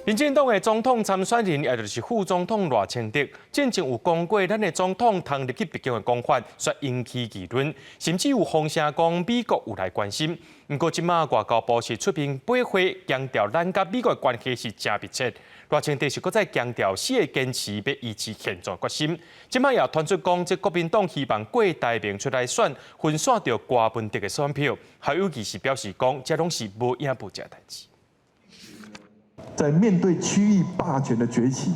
民進黨的總統參選人，也就是副總統賴清德，進前有講過，咱的總統通入去白宮的講法，煞引起議論，甚至有風聲講美國有來關心。毋過這馬外交部是出面駁話，強調咱佮美國的關係是誠密切。賴清德是閣再強調四個堅持欲維持現狀決心。這馬也傳出講，這國民黨希望郭台銘出來選，分散著柯文哲的選票。侯友宜是表示講，這攏是無影無跡代誌。在面對區域霸權的崛起，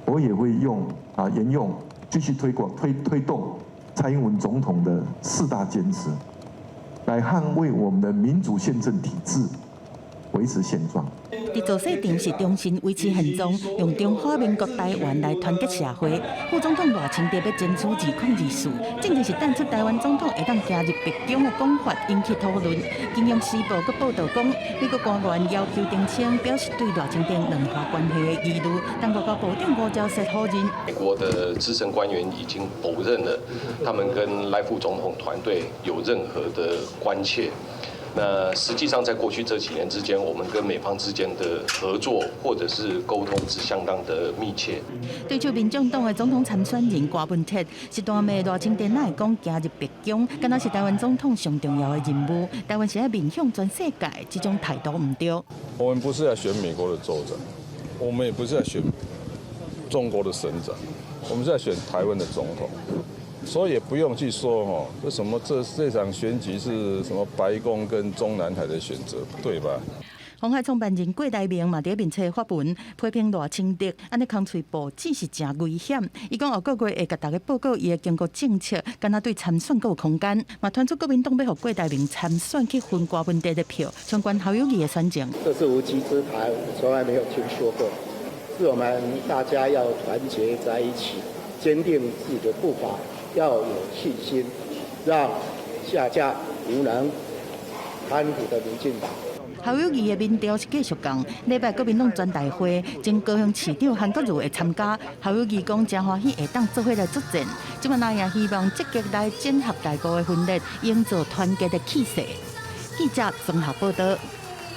我也會用啊沿用繼續推廣推動蔡英文總統的四大堅持，來捍衛我們的民主憲政體制，維持現狀。佇造勢場是重申維持現狀，用中華民國台灣來團結社會。副總統賴清德欲爭取2024，進前是淡出台灣總統會當行入白宮的講法引起討論。金融時報閣報道講，美國官員要求澄清，表示對賴清德軟化關係的疑慮，但外交部長吳釗燮否認。美國的資深官員已經否認了，他們跟賴副總統團隊有任何的關切。那實際上，在過去這幾年之間，我們跟美方之間的合作或者是溝通是相當的密切。對手民眾黨的總統參選人柯文哲是大罵賴清德，哪會講行入白宮，敢若是台灣總統上重要的任務。台灣是愛面向全世界，這種態度毋對。我們不是來選美國的州長，我們也不是來選中國的省長，我們是來選台灣的總統。所以也不用去說哦，這什麼這場選舉是什麼白宮跟中南海的選擇，對吧？鴻海創辦人郭台銘嘛佇面冊發文批評賴清德，按呢空喙布只是誠危險。伊講後個月會共大家報告伊的經濟政策，敢若對參選閣有空間。嘛傳出國民黨欲予郭台銘參選去分柯文哲的票，相關侯友宜的選情。這是無稽之談，我從來沒有聽說過。是我們大家要團結在一起，堅定自己的步伐。要有信心，讓下架無能貪腐的民進黨。侯友宜的民調是繼續降，禮拜國民黨全代會，前高雄市長韓國瑜會參加。侯友宜講誠歡喜會當做伙來作戰，這馬也希望積極來整合內部的分裂，營造團結的氣勢。記者綜合報道。